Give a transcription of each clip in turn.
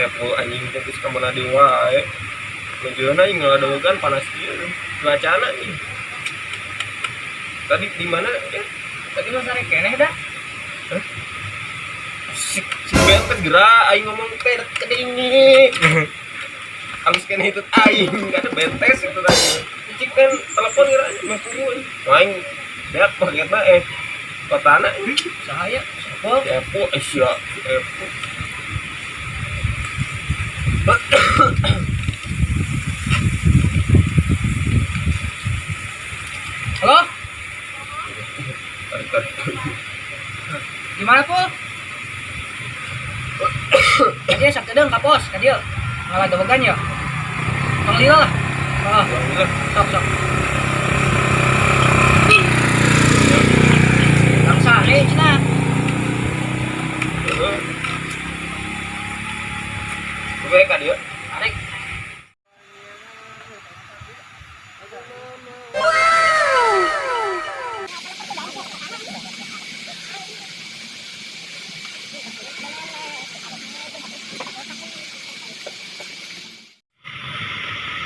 Apple anjing teh geus ka mana deui wae. Mejeuna aing ngaladogan panas kieu cuacana nih. Tadi di mana ya? Tadi mah sare keneh dah. Hah? Si si bempet gerak aing ngomong teh deket ini. Halus keneh itu aing ada bentes itu tadi. Cik kan telepon gerak mah kubu. Aing beak paketna kotana Saha ya? Siapa? si Epo sia si Epo. Halo? Tarik tarik. Di mana, Pul? Tadi sakedeung ka pos, ka dieu. Ngaladogan ya. Tong lila lah. Heeh, Alhamdulillah. sok sok. Bangsa eh cenah. Heeh. Oke ka dieu. Tarik.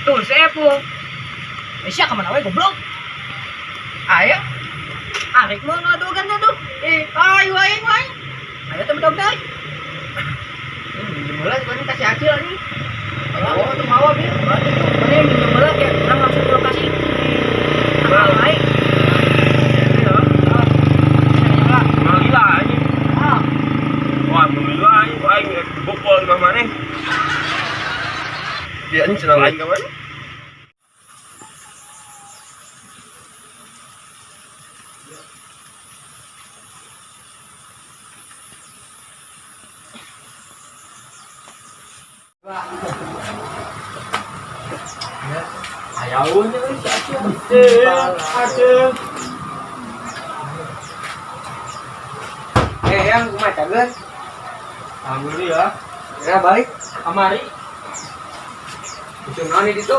Tuh, si Epo. Eh, sia kemana we goblok? Aya. Arek mau ngadogan tuh. Eh, ayo aing aing. Ayo temen dog teh. Minjem heula sebenarnya kasih acil anjing. Oh, tuh mawa bir. Berarti tuh mana yang minjem heula kayak urang langsung ke lokasi. Tanggal aing. Iya. Ah. Minjem heula. Alhamdulillah anjing. Ah. Wah, alhamdulillah aing aing rek dibokol di maneh. Ya anjing cenah aing ka mana? Ayaun nya si acil. Acil. Eh, yang kumaha cageun? Alhamdulillah. Ya balik. Kamari Usum naon di ditu?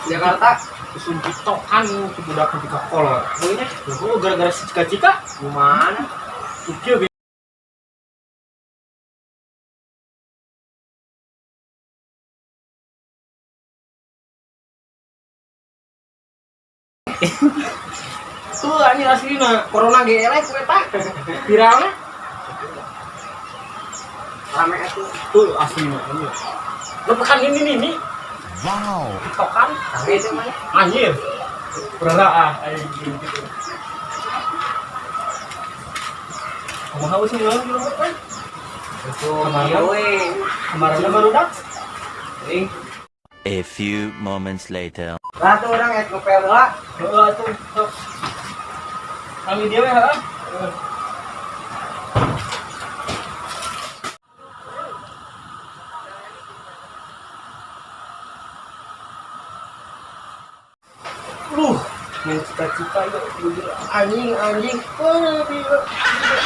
Jakarta. usum tiktokan si budak ketika kolor. Beunya Oh, gara-gara si cika-cika. gimana? Kieu tuh anjing aslina Corona ge eleh ku eta. viralnya Rame atuh. tuh aslina anjir. Lu pekan ini nih nih. Wow. Tiktokan Rame itu mah. anjir. Berara ah aing gitu. Kumaha usum naon di lembur kan? Itu Kemarin. ieu we. Kemarin baru dak. Euy. A few moments later. Lah tuh urang ek ngepel heula. Heeh atuh. Sok. Kami dia we heeh. Luh, main cita-cita itu anjing anjing. Wah, gila.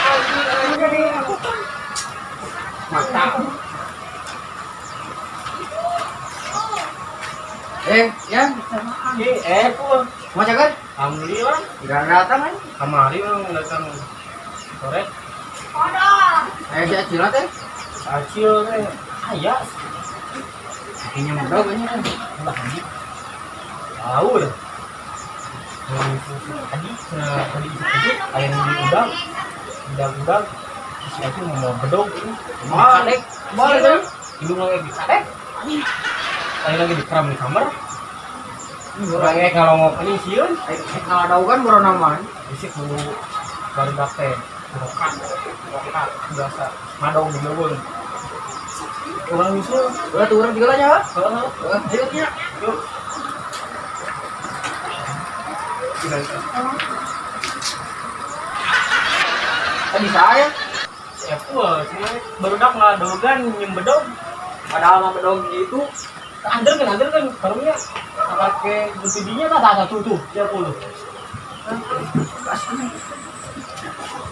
Anjing anjing. Mata. Eh, ya. Pun. Mau cageun? Alhamdulillah. Enggak datang kan? Kamari orang datang sore. Eh, si Acil teh. Acil teh aya. Kakinya modal kayaknya kan. Lah anjing. Tahu ya. Tadi cenah tadi itu aya nu diundang. Undang-undang si Acil mau bedog ini. Ah, dek. Boleh tuh. Indung lagi dikadek. Aya lagi dikeram di kamar. Urang ge ngalongok anjing sieun. Kalau kan corona mah. Bisi kudu barudak teh rokat rokat biasa madong di leuweung. Urang nyusul. Udah tuh urang juga lah ya. Heeh. Heeh, ayo nya. Yuk. Tadi saya Si Apple, cenah barudak ngadogan nyeum bedog. padahal mah bedog gitu. Anter kan karunya. Pakai butidinya tah tah tuh tuh, si Apple tuh.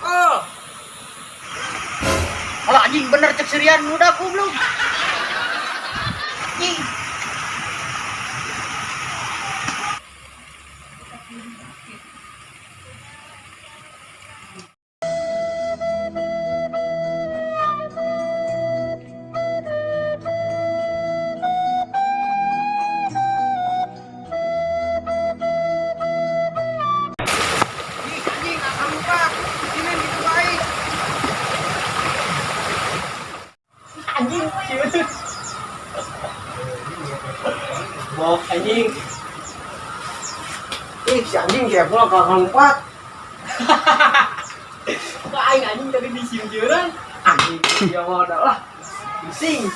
Oh. Kalau anjing bener cek serian muda goblok. Anjing. Anjing. Ih, si anjing si Epul kalau lompat. Kok aing anjing tadi disium-siuran? Anjing, dia mah udah lah. Pusing.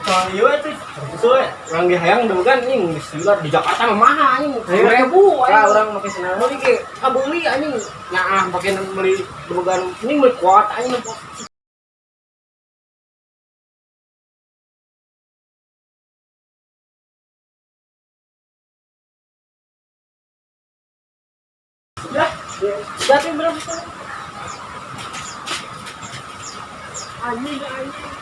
Soal ieu tuh, betul orang di hayang tuh kan anjing geus di Jakarta mah mahal anjing. 10.000 Lah anjing. orang make sendal. Beli ke kabeli anjing. Nah, pakai beli debegan ini beli kuat anjing. Lah, jatuh berapa? Anjing, anjing.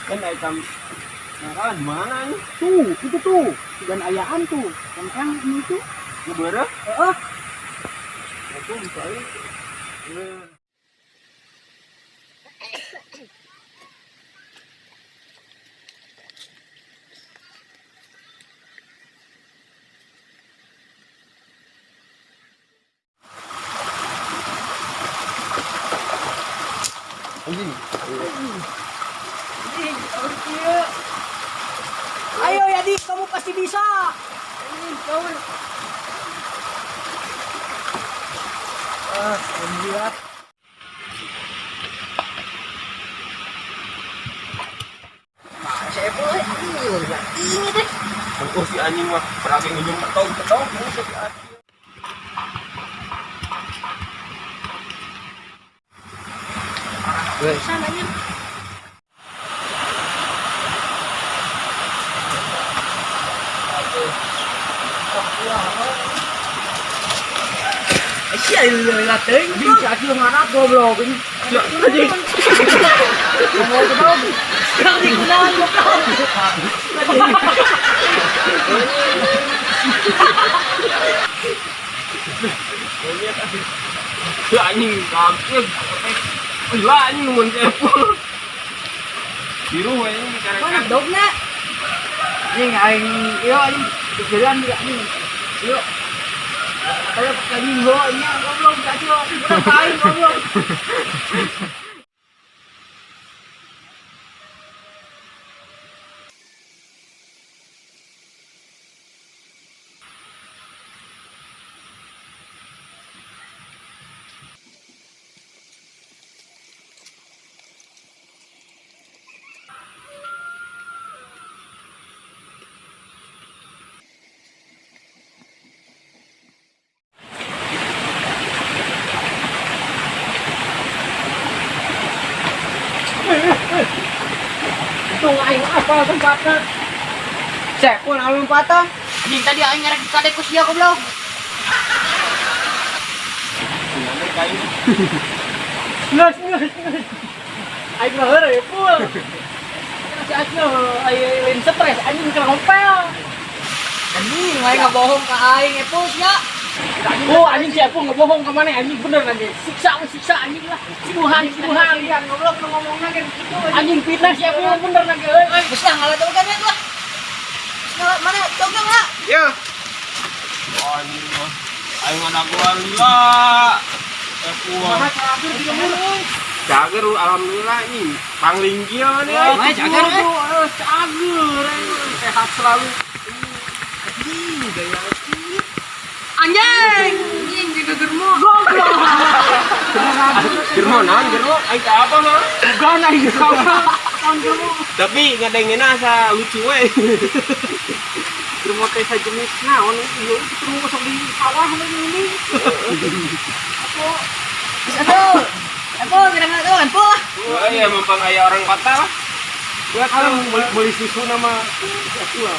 Kan item nah, di mana nih? Tuh, itu tuh. Dan ayaan tuh. Kan kan ini tuh. Ngebeureuh? Heeh. Itu misalnya. Anjing. Ayo Yadi, kamu pasti bisa. Ah, alhamdulillah. Ini teh. Oh si anjing mah peragi ngujung petong petong si anjing. Sana nya. Sia leulah teuing. Anjing si Acil ngarak goblok ini. Anjing. Ngomong goblok. Sekarang di kunaon goblok. Ya anjing kaget. Gila anjing nungguin si Epul. Biru anjing Mana dikarekan. dogna? Anjing aing ieu anjing jalan juga anjing. Ieu. Kayak anjing ho nya goblok si Acil. Udah aing goblok. Untung aing apa tempatnya. Sepul anu lompatan. Anjing tadi aing ngarek dikadek ku sia goblok. Gimana kayu? Nges nges nges. Aing mah heureuy Pul. Si Acil aing lain stres anjing kena ngompel. Anjing aing ngabohong ka aing Epul sia. Oh anjing si Epul ngebohong ke mana anjing bener anjing. Siksa siksa anjing lah. Sinuhan sinuhan. Iya goblok nu ngomongna ge kitu. Anjing fitnah si Epul bener nanti euy. Geus lah ngalah dogan ya lah. Geus ngalah mana dogna lah. Ya. Oh, anjing mah. Aing ngadaguan lila. Epul. Kumaha cager di lembur. Cager alhamdulillah ini panglinggil nih. Wah, cager, eh. Cager sehat selalu. Anjing gaya Anjing, anjing juga germo. Goblok. Germo naon germo aing teh apa mah? Bukan aing sama. Tahun germo. Tapi ngadengena asa lucu we. Germo teh sajenis naon ieu terus sok di sawah ini. Geus atuh. Epul kira ngalah dogan Epul lah. Oh iya mumpung aya orang kota lah. Buat kalau beli susu nama aku lah.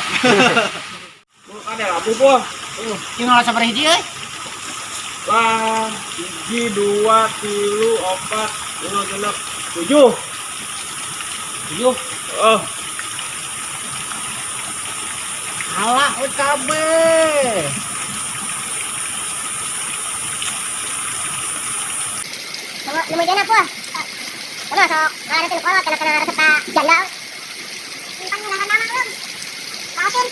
Ada labu boh. Jeung ngalah sabaraha hiji euy? Wah, 1, 2, 3, 4, 5, 6, 7. 7. Oh, Alah, kabeh. Lumayan apa? Sama sok, ada tuh kalau kena kena resep janda. Simpan ngaran nama belum? Maafin.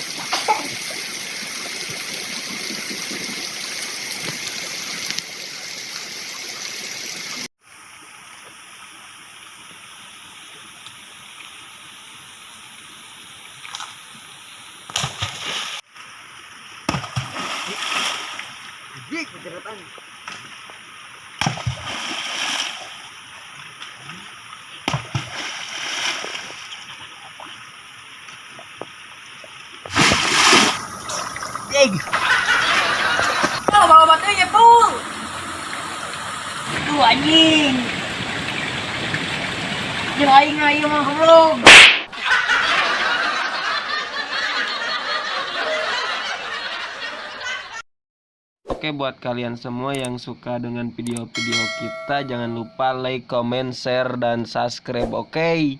Jik, penceretan. Jig. Oh, bawa batunya, Pul. Tuh anjing. Jeung aing aing mah goblok. Oke, buat kalian semua yang suka dengan video-video kita, jangan lupa like, comment, share, dan subscribe. Oke.